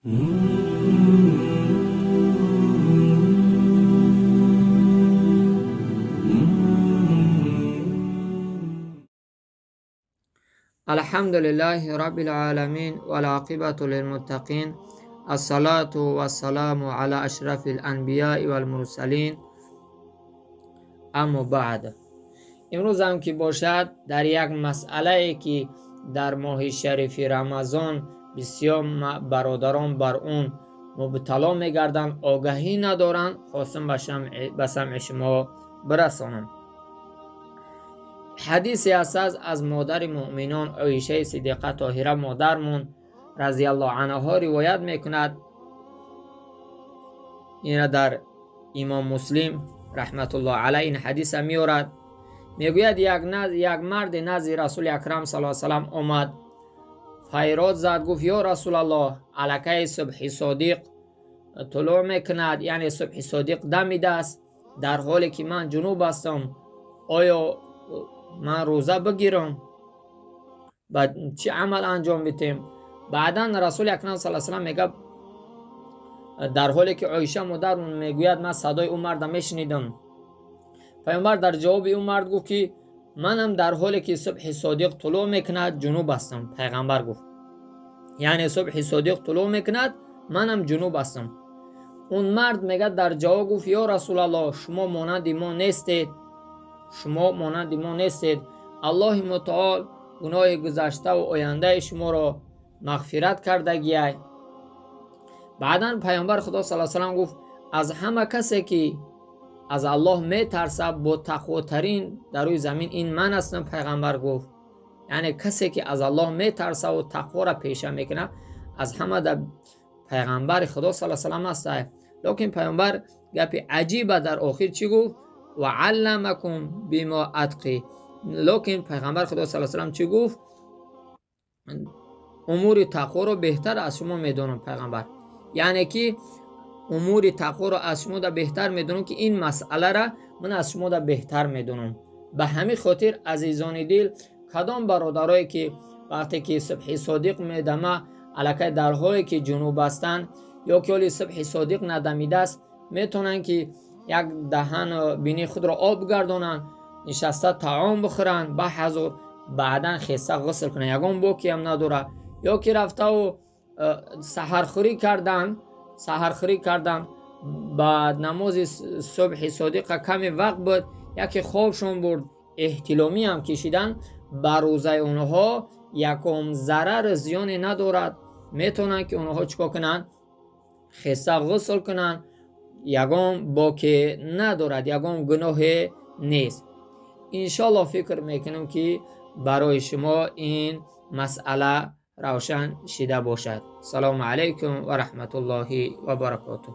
الحمد لله رب العالمين والعاقبة للمتقين الصلاة والسلام على أشرف الأنبياء والمرسلين اما بعد. امروز هم که باشد در یک مسئله که در ماه شریف رمضان بسیار برادران بر اون مبتلا میگردند، آگاهی ندارند، خواستم به سمع شما برسانم. حدیثی است از مادر مؤمنان عایشه صدیقه طاهره مادرمون رضی الله عنها روایت میکند. این را در امام مسلم رحمت الله علیه این حدیث میورد. میگوید یک مرد نزد رسول اکرم صلی الله علیه و سلم آمد، فیراد زد، گفت یا رسول الله، الکی صبح صادق طلوع میکند، یعنی صبح صادق دمیده است، در حالی که من جنوب هستم، آیا من روزه بگیرم؟ بعد چی عمل انجام میتیم؟ بعدا رسول اکرم صلی الله علیه و سلم میگه، در حالی که عایشه مادرمون میگوید من صدای اون مرد میشنیدم. پیامبر در جواب اون مرد گفت که منم در حالی که صبح صادق طلوع میکند جنوب هستم. پیغمبر گفت یعنی صبح صادق طلوع میکند، منم جنوب هستم. اون مرد میگه در جواب گفت یا رسول الله، شما مانند ما نیستید، شما مانند ما نیستید. الله متعال گناه گذشته و آینده شما را مغفرت کردگیه. بعدا پیامبر خدا صلی الله علیه و سلم گفت از همه کسی که از الله میترسه با تقواترین در روی زمین این من هستم. پیغمبر گفت یعنی کسی که از الله میترسه و تقوا را پیشه میکنه از همه در پیغمبر خدا صلی الله علیه و سلم است. لیکن پیامبر گپ عجیبه در آخر چی گفت؟ و علمکم بما اتقی. لیکن پیغمبر خدا صلی الله علیه و سلم چی گفت؟ امور تقوا رو بهتر از شما میدونم. پیغمبر یعنی که امور تقوا رو از شما بهتر میدونم، که این مسئله را من از شما بهتر میدونم. به همین خاطر عزیزان دل، کدام برادرایی که وقتی که صبح صادق میدمه الکی در حالی که جنوب هستند یا که حالی صبح صادق ندمیده است، میتونن که یک دهن بینی خود را آب گردانند، نشسته طعام بخورند به حضور، بعدا خسته غسل کنند، یگان باکی هم نداره. یا که رفته و سحرخوری کردن، بعد نماز صبح صادق کمی وقت بود، یکی خوابشون برد، احتلامی هم کشیدن، بر روزه اونها یکم ضرر زیانی ندارد. میتونن که اونها چیکار کنن؟ خسته غسل کنن، یگان باکی ندارد، یگان گناه نیست. انشالله فکر میکنم که برای شما این مسئله روشن شده باشد. سلام علیکم و رحمت الله و برکاته.